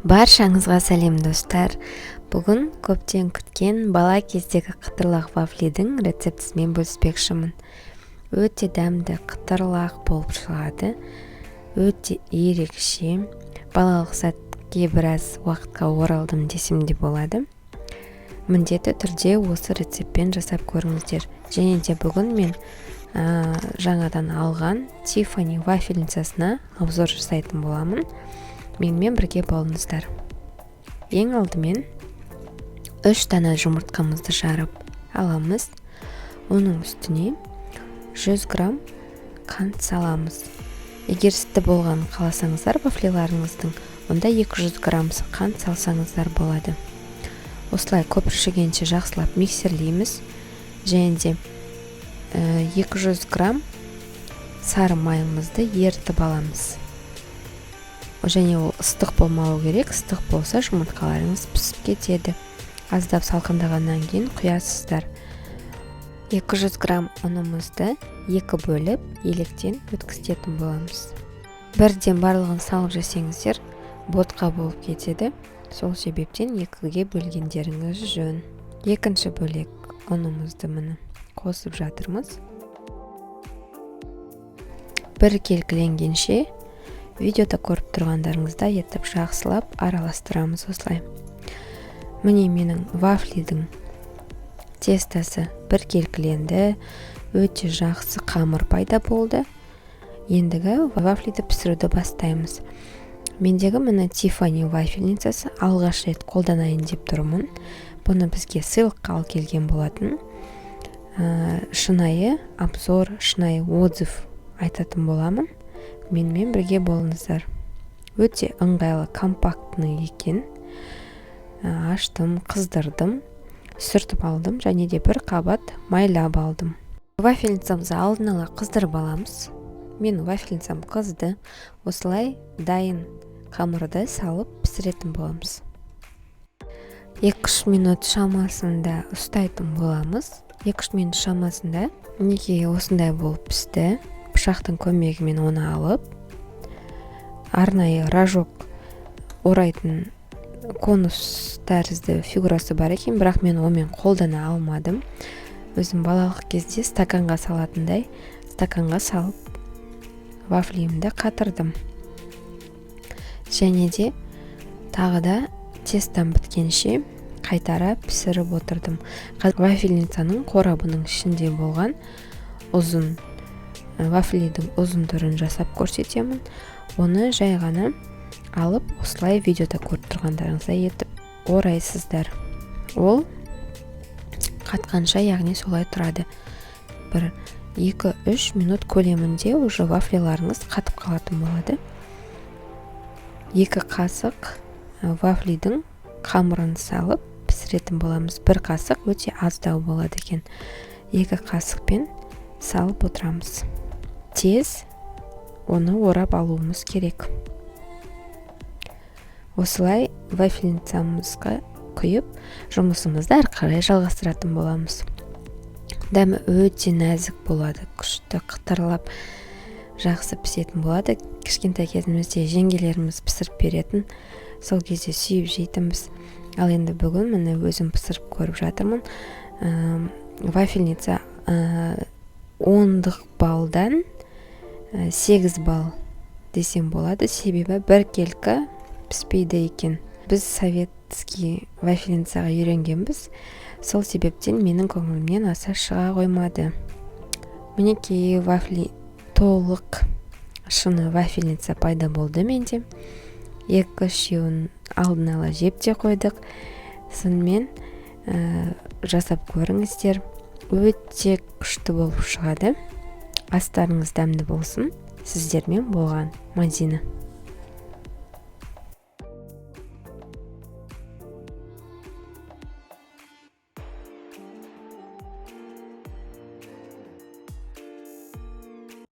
Баршаңызға сәлем, достар! Бүгін көптен күткен бала кездегі қытырлақ вафлидің рецептісімен бөліспекшімін. Өте дәмді қытырлақ болып шығады, өте ерекше. Балалық сәтке біраз уақытқа оралдым десем де болады. Міндетті түрде осы рецептпен жасап көріңіздер. Және де бүгін мен жаңадан алған Тиффани вафельницасына обзор жасайтын боламын. Менімен бірге болыңыздар. Ең алдымен үш дана жұмыртқамызды жарып аламыз. Оның үстіне 100 грамм қант саламыз. Егер сүтті болғанын қаласаңыздар вафлиларыңыздың, онда 200 грамм қант салсаңыздар болады. Осылай көпіршігенше жақсылап миксерлейміз. Және де 200 грамм сары майымызды ерітіп аламыз. Және ол ыстық болмауы керек, ыстық болса, жұмыртқаларыңыз пісіп кетеді. Аздап салқындағаннан кейін құясыздар. 200 грамм ұнымызды екі бөліп, електен өткізетін боламыз. Бірден барлығын салып жесеңіздер, ботқа болып кетеді. Сол себептен екіге бөлгендеріңіз жөн. Екінші бөлек ұнымызды, міне, қосып жатырмыз. Біркелкіленгенше, видеода көріп тұрғандарыңыздай етіп жақсылап араластырамыз осылай. Міне, менің вафлидің тестосы біркелкіленді, өте жақсы қамыр пайда болды. Ендігі вафлиді пісіруді бастаймыз. Мендегі, міне, Тиффани вафельницасы, алғаш рет қолданайын деп тұрмын. Бұны бізге сыйлыққа алып келген болатын. Шынайы обзор, шынайы отзыв айтатын боламын, менімен бірге болыңыздар. Өте ыңғайлы, компактный екен. Аштым, қыздырдым, сүртіп алдым және де бір қабат майлап алдым. Вафельницамызды алдын ала қыздырып аламыз. Менің вафельницам қызды. Осылай дайын қамырды салып пісіретін боламыз. 2-3 минут шамасында ұстайтын боламыз. 2-3 минут шамасында, мінекей, осындай болып пісті. Пышақтың көмегімен оны алып, арнайы рожок орайтын конус тәрізді фигурасы бар екен, бірақ мен онымен қолдана алмадым. Өзім балалық кезде стаканға салатындай стаканға салып, вафлиімді қатырдым. Және де тағы да тестом біткенше қайтара пісіріп отырдым. Вафельницаның қорабының ішінде болған ұзын вафлидің ұзын түрін жасап көрсетемін. Оны жай ғана алып, осылай видеода көріп тұрғандарыңыздай етіп орайсыздар. Ол қатқанша, яғни солай тұрады. Бір 2-3 минут көлемінде уже вафлиларыңыз қатып қалатын болады. 2 қасық вафлидің қамырын салып пісіретін боламыз. Бір қасық өте аздау болады екен, 2 қасықпен салып отырамыз. Тез оны орап алуымыз керек. Осылай вафельницамызға құйып, жұмысымызды әрі қарай жалғастыратын боламыз. Дәмі өте нәзік болады, күшті қытырлап жақсы пісетін болады. Кішкентай кезімізде жеңгелеріміз пісіріп беретін, сол кезде сүйіп жейтінбіз. Ал енді бүгін, міне, өзім пісіріп көріп жатырмын. Вафельница 10-дық балдан 8 балл десем болады, себебі біркелкі піспейді екен. Біз советский вафельницаға үйренгенбіз, сол себептен менің көңілімнен аса шыға қоймады. Мінекей, вафли толық шыны вафельница пайда болды менде. Екі үшеуін алдын ала жеп те қойдық. Сонымен, жасап көріңіздер, өте күшті болып шығады. Астарыңыз дәмді болсын! Сіздермен болған Мадина.